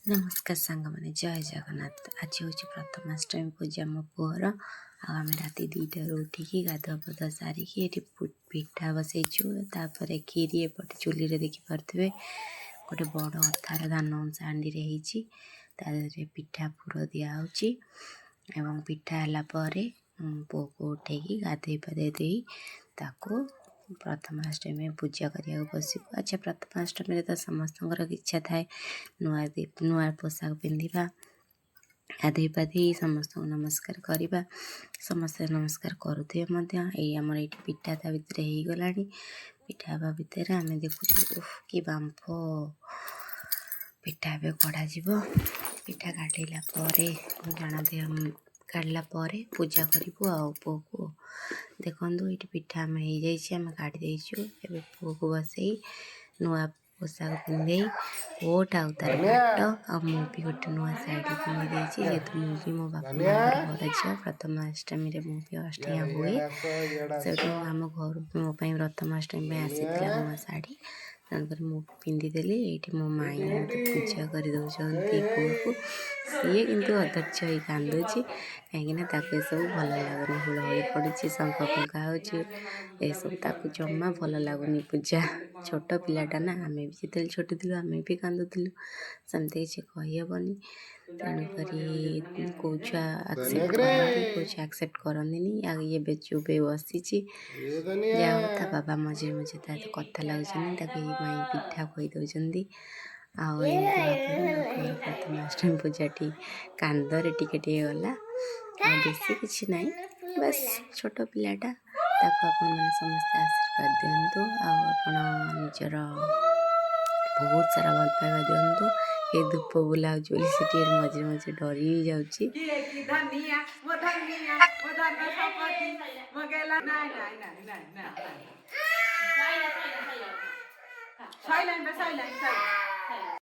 ନମସ୍କାର ସାଙ୍ଗମାନେ, ଜୟ ଜଗନ୍ନାଥ। ଆଜି ହେଉଛି ପ୍ରଥମାଷ୍ଟମୀ ପୂଜା ମୋ ପୁଅର। ଆଉ ଆମେ ରାତି 2ଟାରୁ ଉଠିକି ଗାଧୁଆ ପାଧୁଆ ସାରିକି ଏଠି ପିଠା ବସେଇଛୁ। ତାପରେ କ୍ଷୀରି ଏପଟେ ଚୁଲିରେ ଦେଖିପାରୁଥିବେ। ଗୋଟେ ବଡ଼ ଅଥାର ଧାନ ଉଁସା ହାଣ୍ଡିରେ ହେଇଛି, ତା ଦେହରେ ପିଠା ପୁର ଦିଆହେଉଛି ଏବଂ ପିଠା ହେଲା ପରେ ପୁଅକୁ ଉଠେଇକି ଗାଧେଇ ପାଧେଇ ଦେଇ ତାକୁ ପ୍ରଥମାଷ୍ଟମୀ ପୂଜା କରିବାକୁ ବସିବୁ। ଆଚ୍ଛା, ପ୍ରଥମାଷ୍ଟମୀରେ ତ ସମସ୍ତଙ୍କର ଇଚ୍ଛା ଥାଏ ନୂଆ ନୂଆ ପୋଷାକ ପିନ୍ଧିବା, ଗାଧେଇ ପାଧେଇ ସମସ୍ତଙ୍କୁ ନମସ୍କାର କରିବା। ସମସ୍ତେ ନମସ୍କାର କରୁଥିବେ ମଧ୍ୟ। ଏଇ ଆମର ଏଇଠି ପିଠା ତା ଭିତରେ ହେଇଗଲାଣି। ପିଠା ହେବା ଭିତରେ ଆମେ ଦେଖୁଛୁ, ଉଫ୍, କି ବାମ୍ଫ! ପିଠା ଏବେ କଢ଼ାଯିବ। ପିଠା କାଢ଼ିଲା ପରେ ଜଣା କାଢ଼ିଲା ପରେ ପୂଜା କରିବୁ। ଆଉ ପୁଅକୁ ଦେଖନ୍ତୁ, ଏଇଠି ପିଠା ଆମେ ହେଇଯାଇଛି, ଆମେ କାଢ଼ି ଦେଇଛୁ। ଏବେ ପୁଅକୁ ବସେଇ ନୂଆ ପୋଷାକ ପିନ୍ଧେଇ, କୋଟ୍ ଆଉ ତାର ପାଟ, ଆଉ ମୁଁ ବି ଗୋଟେ ନୂଆ ଶାଢ଼ୀ ପିନ୍ଧି ଦେଇଛି, ଯେହେତୁ ମୁଁ ବି ମୋ ବାପା ମାଆଙ୍କର ବଡ଼ ଝିଅ। ପ୍ରଥମାଷ୍ଟମୀରେ ମୁଁ ବି ଅଷ୍ଟମୀ ହୁଏ। ସେଠୁ ଆମ ଘରୁ ବି ମୋ ପାଇଁ ପ୍ରଥମାଷ୍ଟମୀ ପାଇଁ ଆସିଥିଲା ନୂଆ ଶାଢ଼ୀ, ତେଣୁକରି ମୁଁ ପିନ୍ଧିଦେଲି। ଏଇଠି ମୋ ମାଇଁ ମୋତେ ପୂଜା କରିଦେଉଛନ୍ତି ପୁଅକୁ। ସିଏ କିନ୍ତୁ ଅଧୈର୍ଯ୍ୟ ହେଇ କାନ୍ଦୁଛି, କାହିଁକିନା ତାକୁ ଏସବୁ ଭଲ ଲାଗୁନି। ହୁଳହୁଳି ପଡ଼ୁଛି, ଶଙ୍ଖ ଫୁଙ୍କା ହେଉଛି, ଏସବୁ ତାକୁ ଜମା ଭଲ ଲାଗୁନି ପୂଜା। ଛୋଟ ପିଲାଟା ନା, ଆମେ ବି ଯେତେବେଳେ ଛୋଟ ଥିଲୁ, ଆମେ ବି କାନ୍ଦୁଥିଲୁ। ସେମିତି କିଛି କହିହେବନି। ତେଣୁକରି କେଉଁ ଛୁଆ ଆକ୍ସେପ୍ଟ କରନ୍ତି, କେଉଁ ଛୁଆ ଆକ୍ସେପ୍ଟ କରନ୍ତିନି। ଆଉ ଇଏ ଏବେ ଚୁପ୍ ହେଇ ବସିଛି। ଯାହା ହଉ, ତା ବାବା ମଝିରେ ମଝିରେ ତା ସହିତ କଥା ଲାଗୁଛନ୍ତି। ତାକୁ ଏଇ ମାଇଁ ପିଠା ଖୋଇ ଦେଉଛନ୍ତି। ଆଉ ଏମିତି ଭାବରେ ମୋ ପୁଅର ପ୍ରଥମାଷ୍ଟମୀ ପୂଜାଟି କାନ୍ଦରେ ଟିକେ ଟିକେ ଗଲା, ଆଉ ବେଶୀ କିଛି ନାହିଁ। ବାସ୍, ଛୋଟ ପିଲାଟା, ତାକୁ ଆପଣମାନେ ସମସ୍ତେ ଆଶୀର୍ବାଦ ଦିଅନ୍ତୁ ଆଉ ଆପଣ ନିଜର ବହୁତ ସାରା ଭଲ ପାଇବା ଦିଅନ୍ତୁ। ଏ ଧୂପ ବୁଲା ହେଉଛି ବୋଲି ସେ ଟିକେ ମଝିରେ ମଝିରେ ଡରି ବି ଯାଉଛି। କିଏ କି ଧନିଆ, ମୋ ଧନିଆ, ମୋ ଧନ ସମ୍ପତ୍ତି, ମୋ ଗେଲା। ନାଇଁ ନାଇଁ ନାଇଁ ନାଇଁ ନାଇଁ, ସଇଲାଣି ବା, ସଇଲାଣି, ସଇଲାଣି।